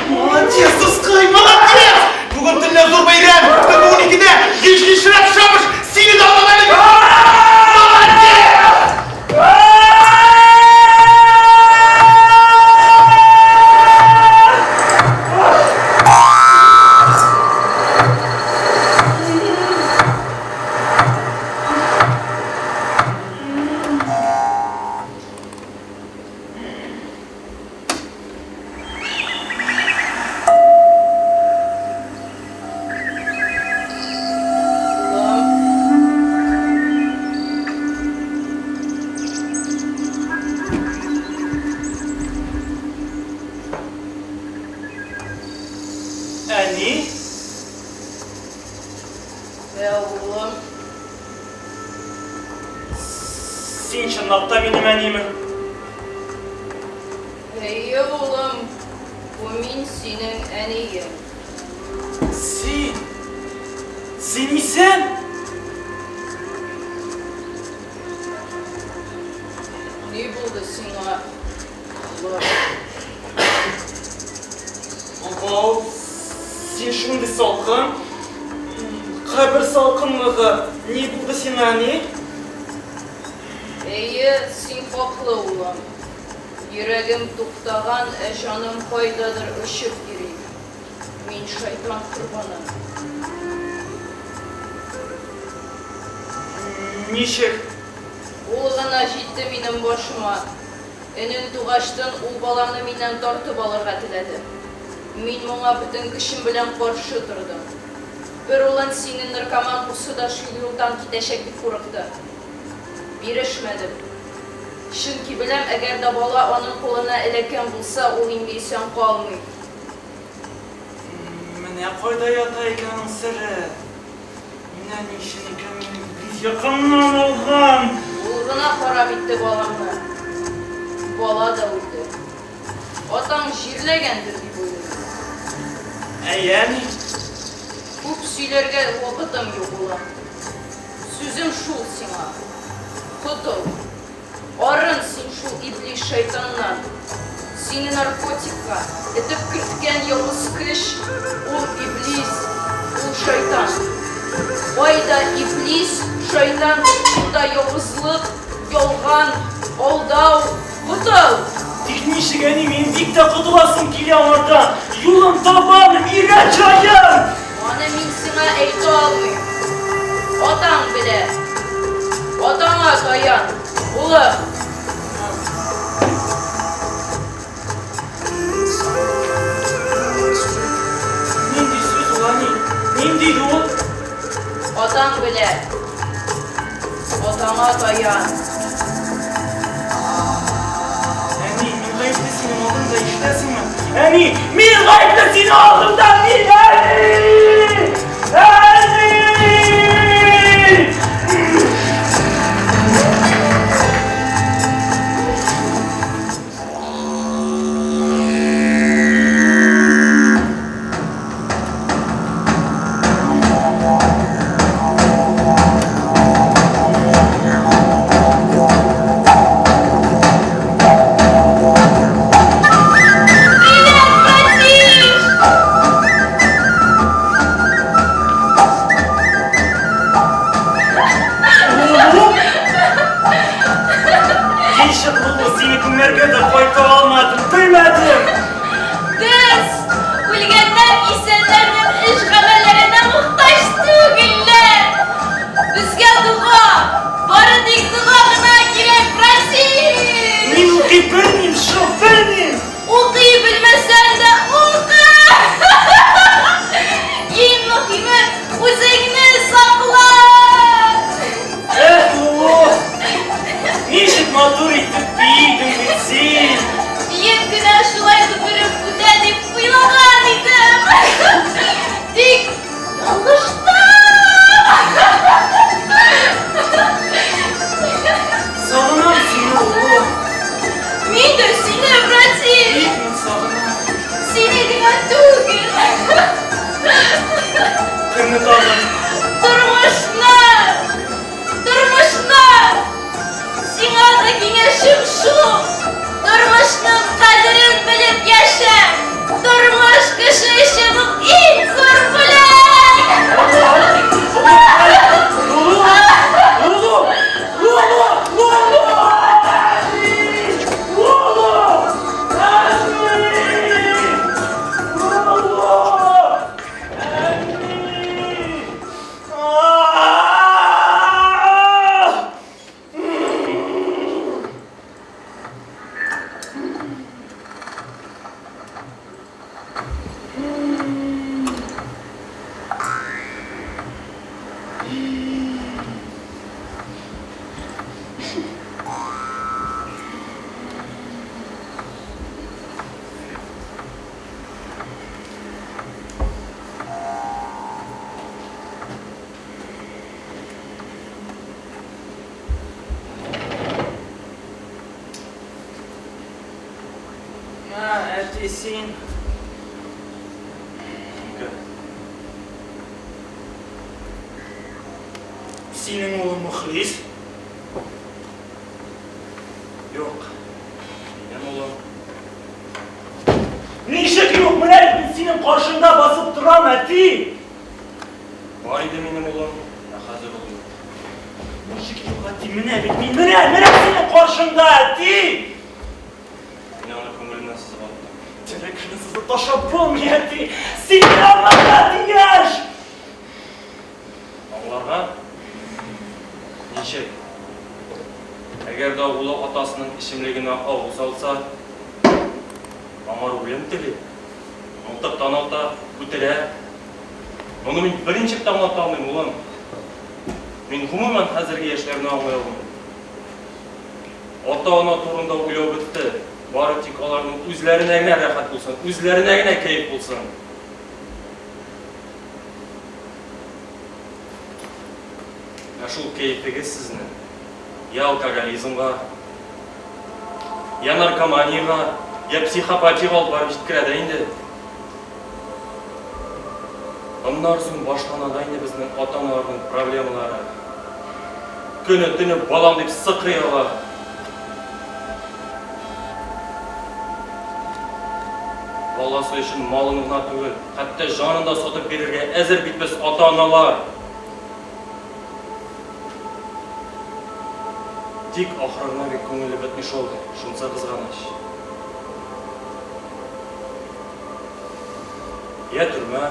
Молодец, дускай, молодец! Бүген төнлә зур бәйрәм, төнге уникедә, еш-ешрәк шабыш, сине дә алам әле! Молодец! Әни? Ә, улым. Син чынлап та минем әниме? Әйе, улым, бу мин синең әниең. Син! Син исән! Ни булды сиңа, улым? Абау, син шундый салкын. Кабер салкынлыгы. Ни булды сиңа, әни? Әйе, син хаклы, улым. Йөрәгем туктаган, ә җаным кайдадыр очып йөри. Мин шайтан корбаны. Ничек? Ул гына җитте минем башыма. Энең тугачтын, ул баланы миннән тартып алырга теләде. Мин моңа бөтен көчем белән каршы тордым. Бер улын синең наркоман бусы да шул юлдан китәчәк дип курыкты. Бирешмәдем. Чөнки беләм, әгәр дә бала аның кулына эләккән булса, ул инде исән калмый. Менә кайда ята икән аның сере. Менә ни өчен икән мине иблис якыннан алган. Ул гына харап итте баламны. Бала да үлде. Атаң җирләгәндер дип уйлыйм. Әйе, әни. Күп сөйләргә вакытым юк, улым. Сүзем шул сиңа. Котыл. Арын син шул иблис шайтаннан. Сине наркотикка этеп керткән явыз көч, ул иблис, ул шайтан. Кайда иблис, шайтан, шунда явызлык, ялган, алдау. Котыл! Тик ничек, әни, минем бик тә котыласым килә аңардан. Юлын табам, өйрәт җаен! Аны мин сиңа әйтә алмыйм. Атаң белә. Атаңа таян, улым. Нинди сүз ул, әни? Нинди юл? Атаң белә. Атаңа таян. Әни, мин гаепле синең алдыңда, ишетәсеңме? Әни, мин гаепле синең алдыңда, мин, әни! Әни! Бары тик дога гына кирәк, братик! Мин укый белмим шул, белмим! Укый белмәсәң дә укы! Иң мөһиме, үзеңне сакла! Эх, Лулу! Ничек матур итеп биидең бит син! Биеп кенә шулай гомерем үтә дип уйлаган идем. Тик ялгыштым! Сагынам сине, Лулу. Мин дә сине, братик! Бик мин сагынам. Сине генә түгел. Кемне тагын? Тормышны! Тормышны! Сиңа да киңәшем шул! Тормышның кадерен белеп яшә! Тормыш кеше өчен ул иң зур бүләк! Лулу! Лулу! Лулу! Лулу! Лулу! Әни! Лулу! Әни! А-а-а! Мә, әти, син. Кем? Синең улың Мөхлис? Юк. Минем улым. Ничек юк? Менә бит мин синең каршыңда басып торам, әти! Бар иде минем улым, ә хәзер ул юк. Ничек юк, әти? Менә бит мин, менә, менә синең каршыңда, әти! Мин аны күңелемнән сызып аттым. Тере кешене сызып ташлап булмый, әти! Син аңларга тиеш! Аңларга? Ничек? Әгәр дә улы атасының эчемлегенә авыз салса, аңар үлем тели. Мылтыктан ата, үтерә. Моны мин берничек тә аңлата алмыйм, улым. Мин гомумән хәзерге яшьләрне аңлый алмыйм. Ата-ана турында уйлау бетте. Бары тик аларның үзләренә генә рәхәт булсын, үзләренә генә кәеф булсын. Ә шул кәефегез сезне я алкоголизмга, я наркоманиягә, я психопатиягә алып барып җиткерә дә инде. Аннары соң башлана да инде безнең ата-аналарның проблемалары. Көне-төне балам дип сыкрый алар. Баласы өчен малын гына түгел, хәтта җанын да сатып бирергә әзер бит без ата-аналар. Тик ахыры гына бик күңелле бетми шул, шунысы кызганыч. Я төрмә,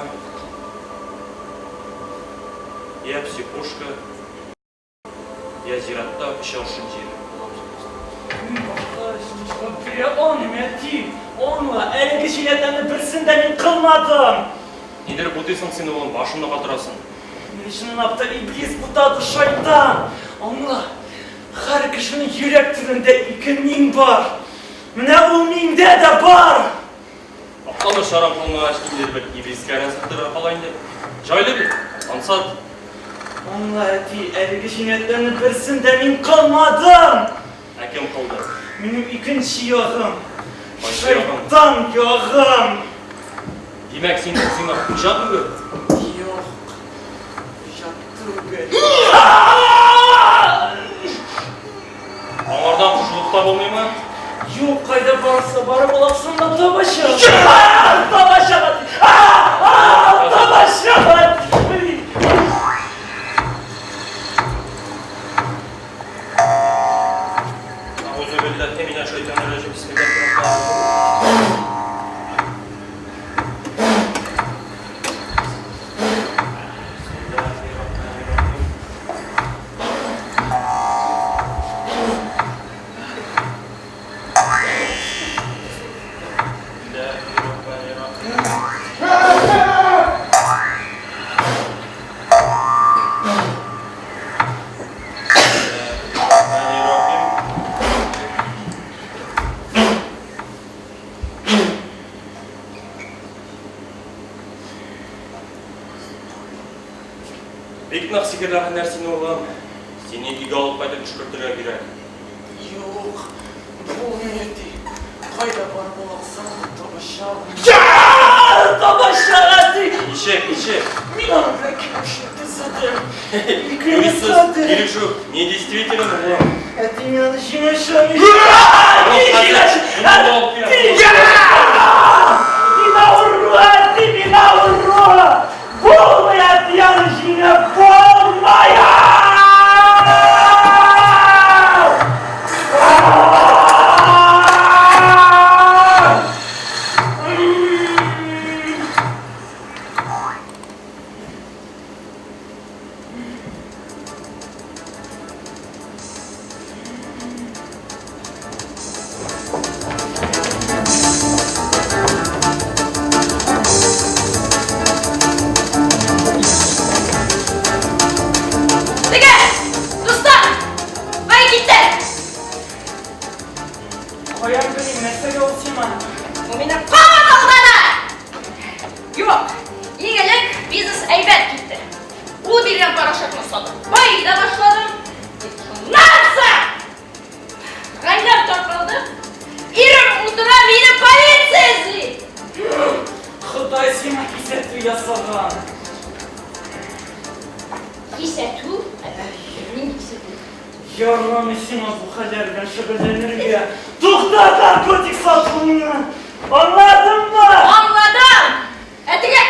я психушка, я зиратта өч аршын җир. Мин башкалар өчен җавап бирә алмыйм, әти. Аңла, әлеге җинаятьләрне берсен дә мин кылмадым. Нидер бутыйсың син, улым, башымны катырасың. Мине чынлап та иблис бутады, шайтан. Аңла, һәр кешенең йөрәк түрендә ике мин бар. Менә ул миндә дә бар. Актаныш чарам калмагач, ниндидер бер иблискә генә сыптырырга кала инде. Җайлы бит, ансат. Аңла, әти, әлеге җинаятьләрне берсен дә мин кылмадым. Ә кем кылды? Минем икенче ягым. Кайсы ягың? Шайтан ягым. Димәк, син үзеңә хуҗа түгел? Юк, хуҗа түгел. Аңардан кушылып та булмыймы? Юк, кайда барса барып алаксын да табачак. Табачак! Табачак! Әгъузу билләһи минәш шайтанир раҗим. Бисмиллаһир-рахманир-рахим. Бисмиллаһир-рахманир-рахим. Бик нык сихерләгәннәр сине, улым. Сине өйгә алып кайтып өшкертергә кирәк. Юк, булмый, әти. Кайда барып олаксаң да табачак. Табачак, әти! Ничек, ничек? Мин аның белән килешү төзедем. Юрисыз килешү недействителен, улым. Әти, мин аны җиңәчәк. Мин авыру, әти, мин авыру! Булмый, әти, аны җиңеп булмый! Теге! Дуслар! Кая китте? Каян белим, нәрсәгә ул сиңа? Ул мине кабат алдады! Юк, иң элек бизнес әйбәт китте. Ул биргән порошокны сатып байый да башладым. Тик шуннан соң гаиләм таркалды. Ирем утыра, мине полиция эзли. Ходай сиңа кисәтү ясаган. Кисәтү? Нинди кисәтү? Ярамый сиңа бу хәлләр белән шөгыльләнергә. Туктат наркотик сатуыңны! Аңладыңмы? Аңладым! Ә теге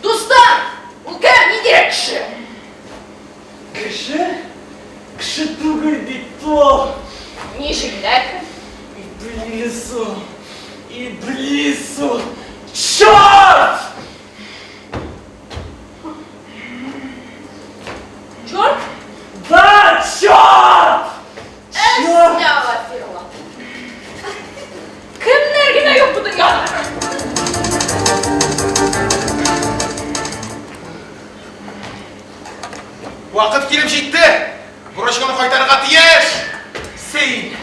дустың, ул кем? Ниндирәк кеше? Кеше? Кеше түгел бит ул. Ничегрәк? Иблис ул. Иблис ул. Черт! Черт? Да, черт! Черт! Әстәгъфирулла. Кемнәр генә юк бу дөньяда? Вакыт килеп җитте! Бурычыңны кайтарырга тиеш! Син!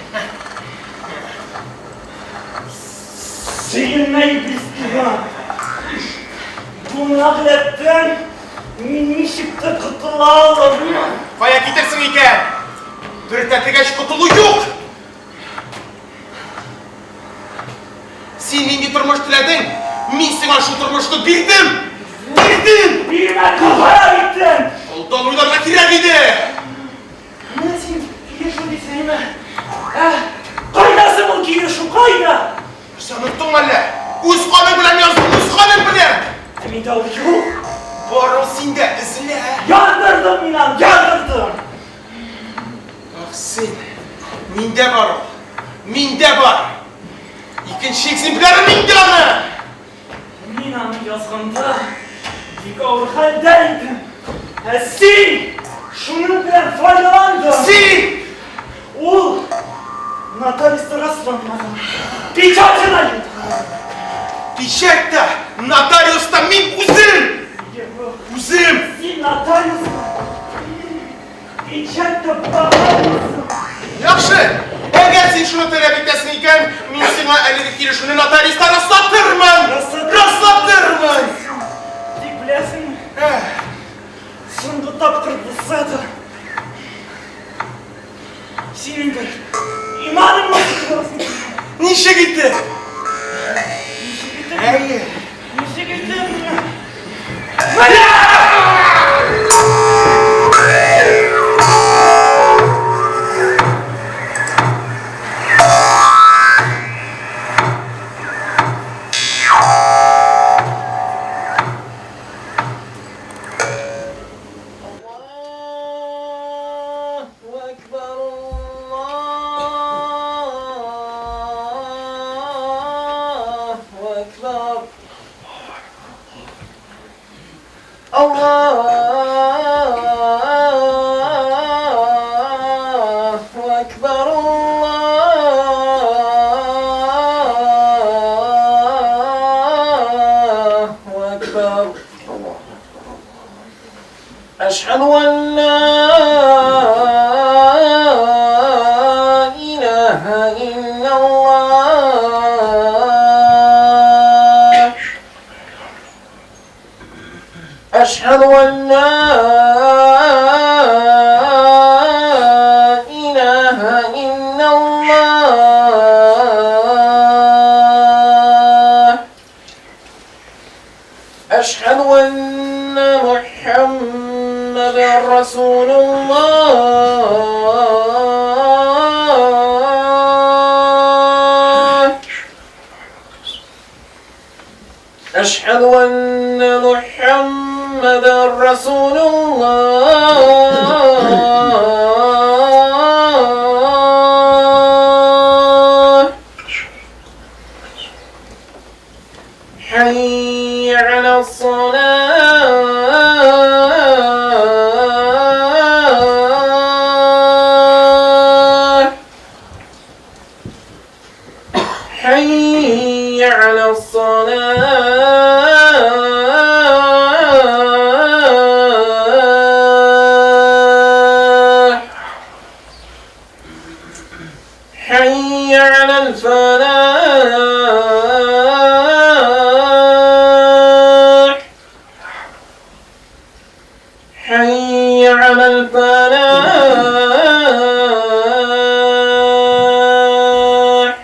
Сөенмә, иблис туган. Бу нәгъләттән мин ничек тә котыла алырмын. Кая китерсең икән? Бер тәтегәч котылу юк! Син нинди тормыш теләдең? Мин сиңа шул тормышны бирдем! Бирдем! Бирмәдең, харап иттең! Алдан уйларга кирәк иде! Менә син килешү дисең, әйме? Ә, кайда соң ул килешү, кайда? Син оныттыңмы әллә? Үз каның белән яздым, үз каның белән! Ә миндә ул юк! Бар ул синдә, эзлә! Яндырдым мин аны, яндырдым! Ах син! Миндә бар ул! Миндә бар! Икенче экземпляры миндә аны! Мин аны язганда бик авыр хәлдә идем. Ә син шуның белән файдаландың. Син! Ул нотариуста расланмаган. Печатена юк. Печать та, нотариус та мин үзем! Үзем! Син нотариус. Печать та багалмыйсың. Яхшы! Әгәр син шуны таләп итәсең икән, мин сиңа әлеге килешүне нотариуста раслатырмын! Раслатырмын! Тик беләсеңме, соңгы тапкыр булса да, синең бер иманыңны сакласын. Ничек итеп? Ничек итеп? Әйе. Ничек итеп? Менә! أشهد أن لا إله إلا الله أشهد أن لا رسول الله حي على الصلاة حي على الصلاة حي على الفلاح حي على الفلاح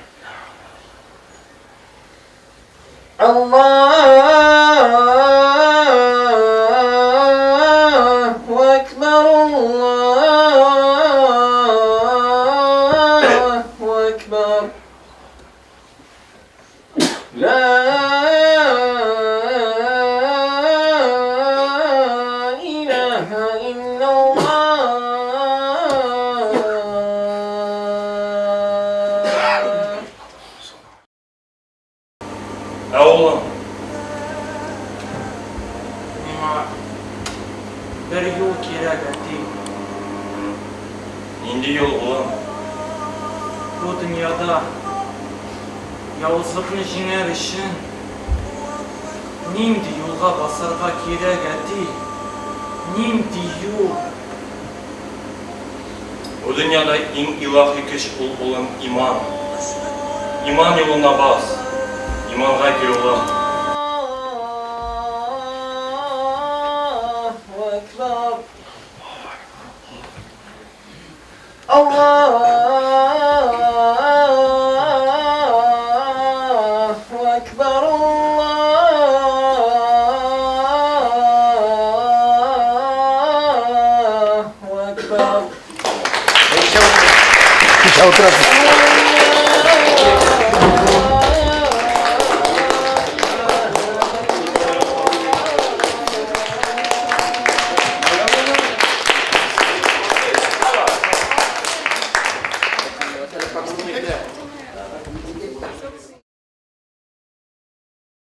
الله أكبر الله أكبر لا إله إلا الله Ә улым? Миңа бер юл кирәк, әти. Нинди юл, улым? Бу дөньяда явызлыкны җиңәр өчен нинди юлга басарга кирәк, әти? Нинди юл? Бу дөньяда иң илаһи көч ул, улым, иман. Иман юлына бас. Иманга кил, улым. الله أكبر الله أكبر الله أكبر Ничә утырасыз?